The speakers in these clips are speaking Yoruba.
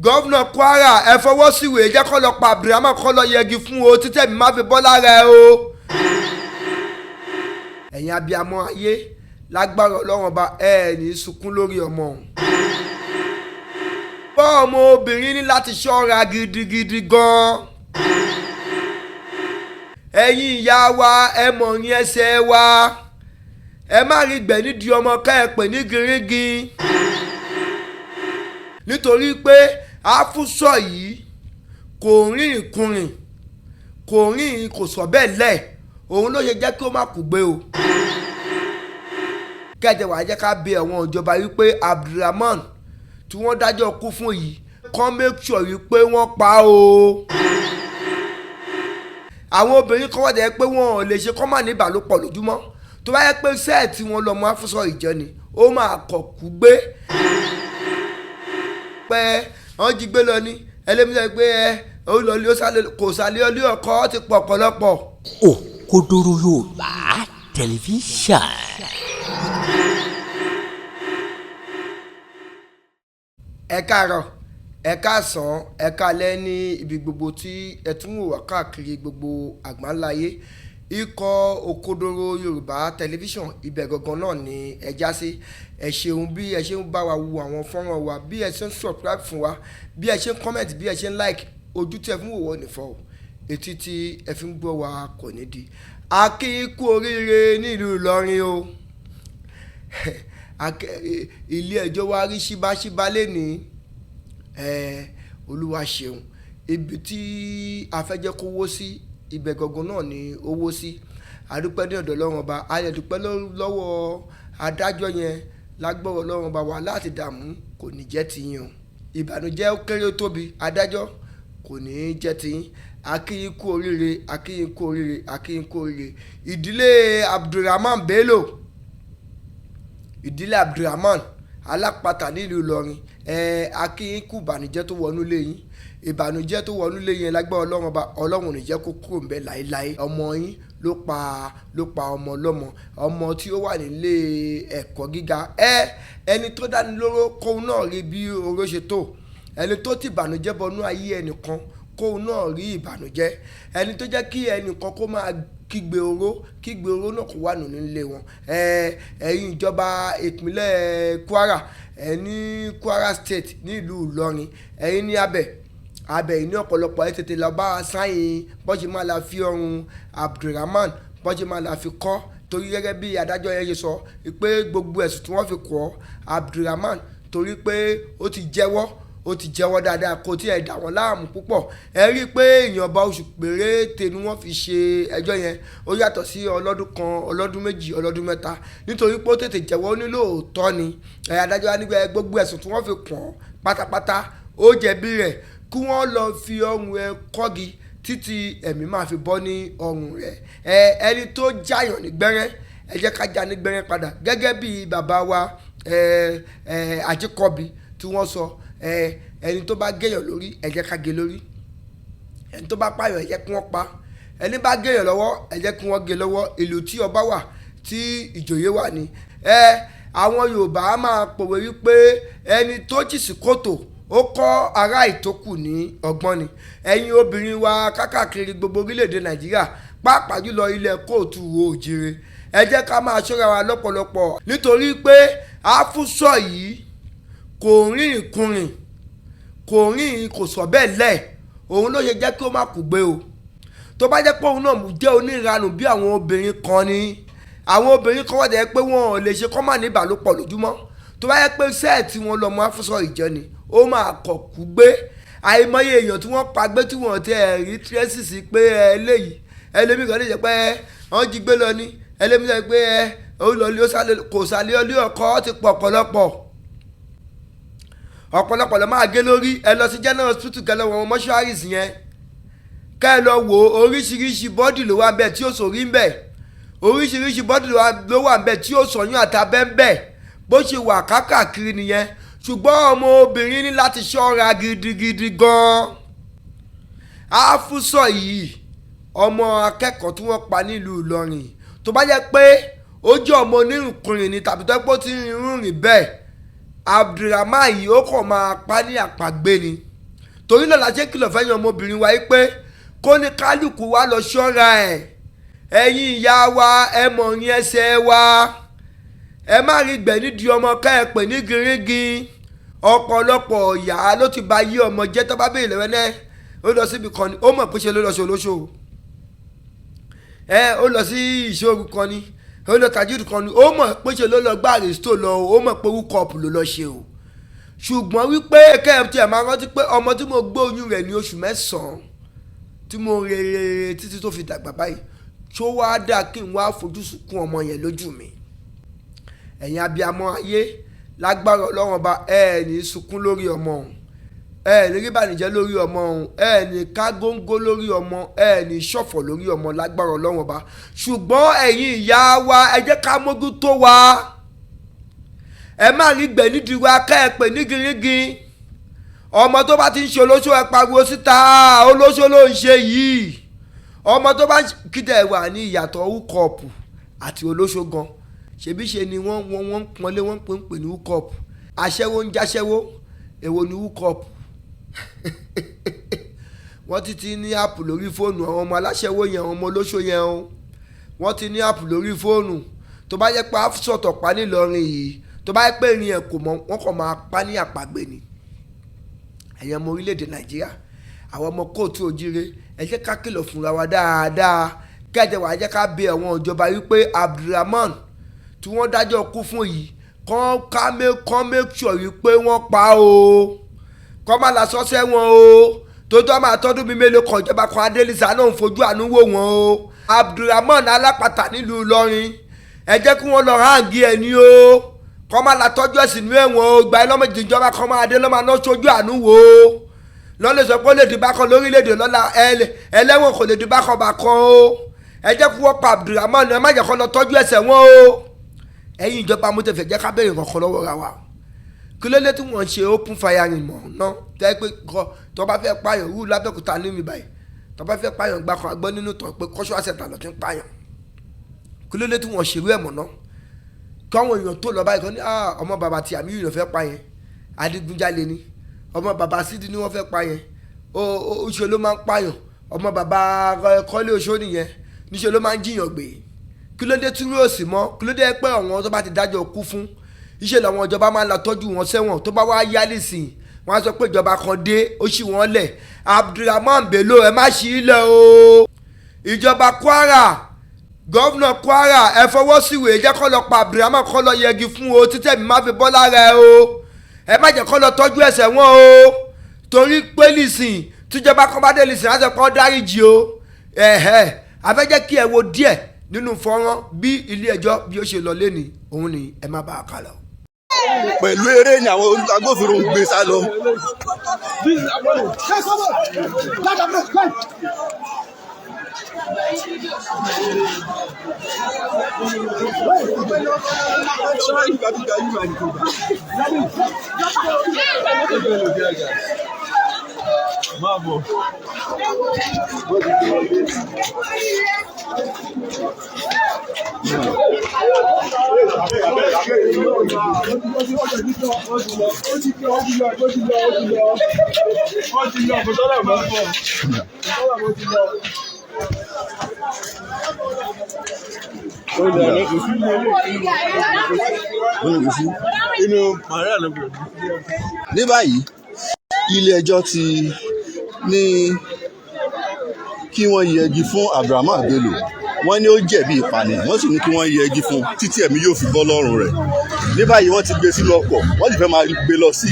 Governor Kwara, ẹ fọwọ́ síwèé, jẹ́ kó lọ pa Abdulrahman, kó lọ yẹgi fún o títẹ̀mí má fi bọ́ lára ẹ o. Ẹ̀yin abiyamọ ayé, lágbára Ọlọ́run Ọba, ẹ ní sunkún lórí ọmọ òun. Bọ́ ọmọ obìnrin ní láti ṣọ́ra gidigidi gan-an. Ẹ̀yin ìyá wa, ẹ mọ̀ ní ẹsẹ̀ wa, ẹ má rí gbẹ̀ nídìí ọmọ ká ẹ pè ní gírígì, nítorí pé àfúsọ yìí kò rìnrìn kùnrìn, kò rìnrìn, kò sọ bẹ́ẹ̀ lẹ̀, òun ló ṣe jẹ́ kí ó má kú gbé o. Kẹ́jẹ̀ wàá jẹ́ ká bẹ àwọn ìjọba wípé Abdulrahman tí wọ́n dájọ́ kú fún yìí, kàn make sure wípé wọ́n pa á o. Àwọn obìnrin kan wà jẹ́ pé wọ́n ò lè ṣe kọ́ mà ní ìbálòpọ̀ lójúmọ́. Tó bá yẹ pé sẹ́ẹ̀tì wọn lọ́mọ afúnṣọ ìjọ ni, ó máa kọ̀ kú gbé pé wọ́n jí gbé lọ ní ẹlẹ́mìíràn pé ẹ ó lọ lé kò sálé ọlé ọkọ ti pọ̀ ọ̀pọ̀lọpọ̀. Òkodoro Yorùbá Tẹlifíṣàn. Ẹ káàárọ̀, ẹ káàsán, ẹ káalẹ́ ní ibi gbogbo tí ẹ tún wò wá káàkiri gbogbo àgbáńláyé. Ikọ̀ Òkodoro Yorùbá Tẹlifíṣàn, ibẹ̀ gangan náà ni ẹ já sí. Ẹ ṣeun bí ẹ ṣe ń bá wa wo àwọn fọ́nrán wa, bí ẹ ṣe ń subscribe fún wa, bí ẹ ṣe ń comment, bí ẹ ṣe ń like. Ojú tí ẹ fi ń wò wọ́n nìfọ́ o, etí tí ẹ fi ń gbọ́ wa kò ní di. A kí kú oríire nílùú Ìlọrin o. Ilé ẹjọ́ wa rí ṣíbáṣíbá lẹ́nìí. Olúwa ṣeun, ibi tí a fẹ́ jẹ́ kó wó sí, ibẹ̀ gangan náà ni ó wó sí. Àdúpẹ́ ní ọ̀dọ̀ Ọlọ́run Ọba, a lè dúpẹ́ lọ́wọ́ adájọ́ yẹn. Lágbọ́rọ̀ Ọlọ́run Ọba wa, láti dààmú kò ní jẹ́ tiyín o, ìbànújẹ́ ó kéré ó tóbi, adájọ́ kò ní jẹ́ tiyín. A kí yín kú oríire, a kí yín kú oríire, a kí yín kú oríire. Ìdílé Abdulrahman Bello, ìdílé Abdulrahman Alápatà nílùú Ìlọrin, ẹ a kí yín kú ìbànújẹ́ tó wọnú ilé yín. Ìbànújẹ́ tó wọnú ilé yín, lágbára Ọlọ́run Ọba, Ọlọ́run ò ní jẹ́ kó kúrò ńbẹ̀ láéláé. Ọmọ yín ló pa ọmọ ọlọ́mọ, ọmọ tí ó wà nílé ẹ̀kọ́ gíga. Ẹ ẹni tó dáni lóró, kóun náà rí bí oró ṣe tó. Ẹni tó ti ìbànújẹ́ bọnú ayé ẹnìkan, kóun náà rí ìbànújẹ́. Ẹni tó jẹ́ kí ẹnìkan kó máa kígbe oró, kígbe oró náà kó wà nínú ilé wọn. Ẹ ẹ̀yin ìjọba ìpínlẹ̀ Kwara, ẹ ní Kwara State, nílùú Ìlọrin, ẹ̀yin ní abẹ abẹ yìí ní ọ̀pọ̀lọpọ̀, ẹ tètè lọ bá sáyìn bọ́n ṣe máa la fi ọrùn Abdulrahman, bọ́n ṣe máa la fi kọ́, torí gẹ́gẹ́ bí adájọ́ yẹn ṣe sọ pé gbogbo ẹ̀sùn tí wọ́n fi kọ́ Abdulrahman, torí pé ó ti jẹ́wọ́, ó ti jẹ́wọ́ dáadáa, kò tí ẹ̀ dà wọ́n láàmú púpọ̀. Ẹ rí i pé ìyànba oṣù péréte ni wọ́n fi ṣe ẹjọ́ yẹn, ó yàtọ̀ sí ọlọ́dún kan, ọlọ́dún méjì, ọlọ́dún mẹ́ta, nítorí pé ó tètè jẹ́wọ́, ó ní lóòótọ́ ni. Ẹ adájọ́ wa nígbà gbogbo ẹ̀sùn tí wọ́n fi kàn án pátápátá, ó jẹ̀bi rẹ̀, kí wọ́n lọ fi ọrùn ẹ kọ́gi títí ẹ̀mí máa fi bọ́ ní ọrùn rẹ̀. Ẹ ẹni tó jáyàn ní gbẹ́rẹ́, ẹ jẹ́ ká já ní gbẹ́rẹ́ padà, gẹ́gẹ́ bí bàbá wa ẹ ẹ Àjíkọ́bí tí wọ́n sọ. Ẹ ẹni tó bá gẹ̀yàn lórí, ẹ jẹ́ ká gé lórí. Ẹni tó bá pààyàn, ẹ jẹ́ kí wọ́n pa. Ẹni bá gẹ̀yàn lọ́wọ́, ẹ jẹ́ kí wọ́n gé lọ́wọ́. Ìlú tí ọba wà, tí ìjòyè wà ní. Ẹ àwọn Yorùbá máa pòwe wípé ẹni tó jì sí kòtò, ó kọ́ ará ìtókù ní ọgbọ́n ni. Ẹ̀yin obìnrin wa kákàkiri gbogbo orílẹ̀-èdè Nàìjíríà, pàápàá jùlọ ilẹ̀ kóòtù òjìrè, ẹ jẹ́ ká máa ṣọ́ra wa lọ́pọ̀lọpọ̀, nítorí pé àfúsọ yìí kò rìnrìn kùnrìn, kò rìnrìn, kò sọ bẹ́ẹ̀ lẹ̀, òun ló ṣe jẹ́ kí ó má kú gbé o. Tó bá jẹ́ pé òun náà jẹ́ oníranù bí àwọn obìnrin kan ni, àwọn obìnrin kan wà jẹ́ pé wọn ò lè ṣe kọ́ mà ní ìbálòpọ̀ lójúmọ́. Tó bá jẹ́ pé sẹ́ẹ̀tì wọn lọ́mọ afúnṣọ ìjọ ni, ó máa kọ̀ kú gbé. Àìmọye èèyàn tí wọ́n pa gbé tí wọ́n ti ẹ̀ rí tírẹ́sì sí pé ẹ léyìí, ẹlẹ́mìí kan lè jẹ́ pé wọ́n jí gbé lọ ní ẹlẹ́mìí sọ pé ẹ ó lọ lé kò sálé ọlé ọkọ ti pọ̀ ọ̀pọ̀lọpọ̀, ọ̀pọ̀lọpọ̀ ló máa gé lórí. Ẹ lọ sí general hospital, kẹ́ lọ wọ mọ́ṣúárìs yẹn, kẹ́ ẹ lọ wò. Oríṣiríṣi body ló wà ń bẹ̀ tí ó sòrí ń bẹ̀, oríṣiríṣi body ló wà ń bẹ̀ tí ó sọyún àtàbẹ́ ń bẹ̀. Bó ṣe wà kákàkiri nìyẹn. Ṣùgbọ́n ọmọ obìnrin ní láti ṣọ́ra gidigidi gan-an. Àfúsọ yìí, ọmọ akẹ́kọ̀ọ́ tí wọ́n pa nílùú Ìlọrin, tó bá jẹ́ pé ó jẹ́ ọmọ onírìnkùnrin ni tàbí tó pé ó ti ń rìn bẹ́ẹ̀, Abdulrahman yìí ó kàn máa pa ní àpagbé ni. Torí náà la ṣe kìlọ̀ fẹ́yìn ọmọbìnrin wa yìí pé kó ní kálukú wa lọ ṣọ́ra ẹ̀. Ẹ̀yin ìyá wa, ẹ mọ̀ ní ẹsẹ̀ wa, ẹ má rí gbẹ̀ nídìí ọmọ ká ẹ pè ní gírígì. Ọ̀pọ̀lọpọ̀ ìyá ló ti ba yí ọmọ jẹ́. Tó bá béèrè lọ́wọ́ náà, ó lọ síbi kan ni ó mọ̀ pé ṣe ló lọ sí olóṣòwò, ẹ ó lọ sí ìṣòro kan ni, ó lọ tajúdù kan ni, ó mọ̀ pé ṣe ló lọ gbá àrèsítò lọ, ó mọ̀ pé wúkọ̀ọ̀pù ló lọ ṣe o. Ṣùgbọ́n wípé kẹ́ ẹ tiẹ̀ máa rántí pé ọmọ tí mo gbé oyún rẹ̀ ní oṣù 9 tí mo rere títí tó fi dàgbà báyìí, tó wáá dà kí n wá fojú sunkún ọmọ yẹn lójú mi. Ẹ̀yin abiyamọ ayé, lágbára Ọlọ́run Ọba, ẹ ní sunkún lórí ọmọ ọ̀hún, ẹ ní rí bànújẹ́ lórí ọmọ ọ̀hún, ẹ ní ká góńgó lórí ọmọ, ẹ ní ṣọ̀fọ̀ lórí ọmọ lágbára Ọlọ́run Ọba. Ṣùgbọ́n ẹ̀yin ìyá wa, ẹ jẹ́ ká mójútó wa. Ẹ má rí gbẹ̀ nídìí wa ká ẹ pè ní gírígì. Ọmọ tó bá ti ń ṣe olóṣó, ẹ pariwo síta, olóṣó ló ń ṣe yìí. Ọmọ tó bá ń kídẹ̀ wà ní ìyàtọ̀ húkọ̀ọ̀pù àti olóṣó gan, ṣebí ṣe ni wọ́n ń pọ́nlé, wọ́n ń pè ní húkọ̀ọ̀pù. Aṣẹ́wó ń jáṣẹ́wó, èwo ni húkọ̀ọ̀pù? Wọ́n ti ti ní app lórí fóònù àwọn ọmọ aláṣẹ́wó yẹn, àwọn ọmọ olóṣó yẹn o. Wọ́n ti ní app lórí fóònù. Tó bá yẹ pé àfúsọ̀tọ̀ pa nílọrin yìí, tó bá yẹ pé ìrìn ẹ̀ kò mọ́, wọ́n kàn máa pa ní àpagbè ni. Ẹ̀yin ọmọ orílẹ̀-èdè Nàìjíríà, àwọn ọmọ kóòtù òjíire, ẹ jẹ́ ká kìlọ̀ fúnra wa dáadáa. Kẹ́jẹ̀ wàá jẹ́ ká bẹ àwọn ìjọba wípé Abdulrahman tí wọ́n dájọ́ kú fún yìí, kán make sure wípé wọ́n pa o, kán má la sọ́sẹ́ wọn o. Tó tó máa tọ́dún bíi mélòó kan, ìjọba kan Adélísà náà ń fojú àánú wò wọ́n o. Abdulrahman alápàtà nílùú Ìlọrin, ẹ jẹ́ kí wọ́n lọ ráǹgì ẹ̀ ní o, kán má la tọ́jú ẹ̀sìn ní ẹ̀wọ̀n o. Gba ẹ lọ́mọ ìjọba kan máa dé lọ́mọ náà sojú àánú wò ó. Lọ́lẹ̀ sọ pé ó lè di bákan lórílẹ̀‐èdè lọ́la, ẹlẹ́wọ̀n kò lè di bákan bákan o. Ẹ jẹ́ kí wọ́n pa Abdulrahman, ẹ má jẹ́ kó lọ tọ́jú ẹsẹ̀ wọn o. Ẹ̀yin ìjọba, mo tẹ̀fẹ̀ jẹ́ ká bẹ̀rẹ̀ kankan lọ́wọ́ ra wa. Kí ló dé tí wọ́n ṣe open firing mọ̀ ná? Tẹ́ pé kọ́ tó bá fẹ́ pààyàn rú lábẹ́òkúta ní mi báyìí, tó bá fẹ́ pààyàn gbà kan agbọ́ nínú tán pé kọ́ṣọ́ àṣẹta lọ́ ti ń pààyàn. Kí ló dé tí wọ́n ṣerú ẹ̀ mọ̀ ná? Káwọn èèyàn tó lọ báyìí kan ní ọmọ bàbá tí àmì yìí fẹ́ pa yẹn, adigunjalè ni. Ọmọ bàbá sídi ni wọ́n fẹ́ pa yẹn, ó ṣe ló máa ń pààyàn. Ọmọ bàbá kọ́lé oṣó nìyẹn, níṣẹ́ ló máa ń jiyàn gbé. Kí ló dé tí yóò sì mọ́? Kí ló dé pé àwọn tó bá ti dájọ́ kú fún, iṣẹ́ làwọn ìjọba máa ń lọ tọ́jú wọn sẹ́wọ̀n? Tó bá wá yá nísìn, wọ́n á sọ pé ìjọba kan dé, ó ṣì wọ́n lẹ̀. Abdulrahman Bello, ẹ má ṣí ilẹ̀ o. Ìjọba Kwara, gọ́vnà Kwara, ẹ fọwọ́ síwèé, jẹ́ kó lọ pa Abdulrahman, kó lọ yẹgi fún o títẹ̀ mi má fi bọ́ lára ẹ o. Ẹ má jẹ́ kó lọ tọ́jú ẹsẹ̀ wọn o, torí pé nísìn tíjọba kan bá dé nísìn, á sọ pé ó dáríjì o. Ẹ̀hẹ́ afẹ́jẹ́ kí ẹ wo díẹ̀ nínú fọ́nrán bí ilé ẹjọ́ bí ó ṣe lọ lẹ́ni òun ni, ẹ má bàa kà lọ. Pẹ̀lú eré ni àwọn agbófinró ń gbé sá lọ. Ní báyìí, ilé-ẹjọ́ ti ní kí wọ́n yẹgi fún Abdulrahman Bello. Wọ́n ní ó jẹ̀bi ìpànìyàn, wọ́n sì ní kí wọ́n yẹgi fún títí ẹ̀mí yóò fi bọ́ lọ́rùn rẹ̀. Ní báyìí, wọ́n ti gbé sínú ọkọ̀, wọ́n sì fẹ́ máa gbé lọ sí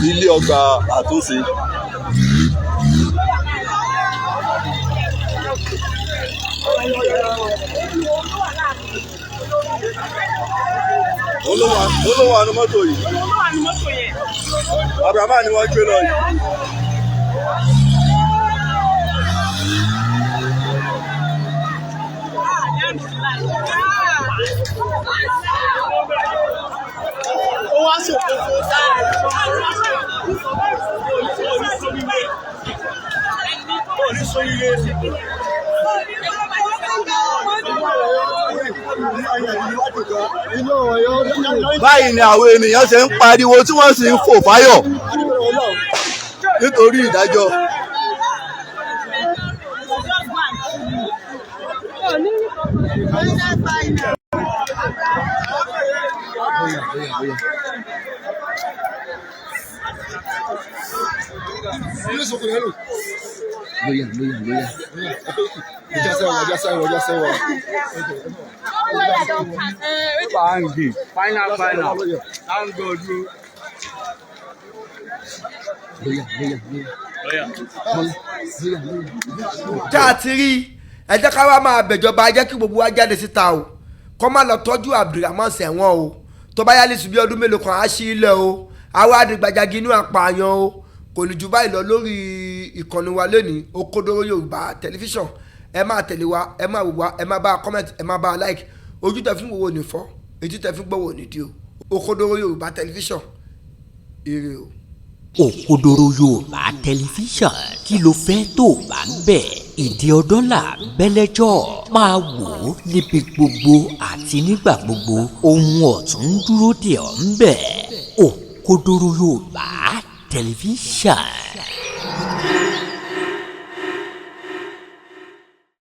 ilé ọgbà àtúnṣe. Olówó àánú mọ́tò yìí, Abdulrahman ni wọ́n gbé lọ yìí. Báyìí ni àwọn ènìyàn ṣe ń pariwo tí wọ́n sì ń fò fáyọ̀. Nítorí ìdájọ́. Bóyá bóyá bóyá. Bangui. Final, final. Thank God. You. Bóyá bóyá bóyá. Bóyá bóyá bóyá. Tá a ti rí ẹ, jẹ́ ká wá máa bẹ̀jọba, jẹ́ kí gbogbo wa jáde síta o, kọ́ má lọ tọ́jú Abdulrahman sẹ̀wọ̀n o. Tó bá yálé sùn bí ọdún mélòó kan, á ṣí ilẹ̀ o, àwa adigbajagi inú apààyàn o. Kò ní ju báyìí lọ lórí ìkànnì wa lónìí, Òkodoro Yorùbá Tẹlifíṣàn. Ẹ máa tẹ̀lé wa, ẹ máa wò wá, ẹ máa bá a comment, ẹ máa bá a like. Ojú tẹ fi ń wò ní fọ́, etí tẹ fi ń gbọ́ wò ní di o. Òkodoro Yorùbá Tẹlifíṣàn, ire o. Òkodoro Yorùbá Tẹlifíṣàn, kí ló fẹ́ tó bá ń bẹ̀? Ìdí ọdọ́là bẹ́lẹ́jọ́ máa wò ó níbi gbogbo àti nígbà gbogbo. Ohun ọ̀tún ń dúró dè ọ́ ń bẹ̀. Òkodoro Yorùbá Tẹlifíṣàn.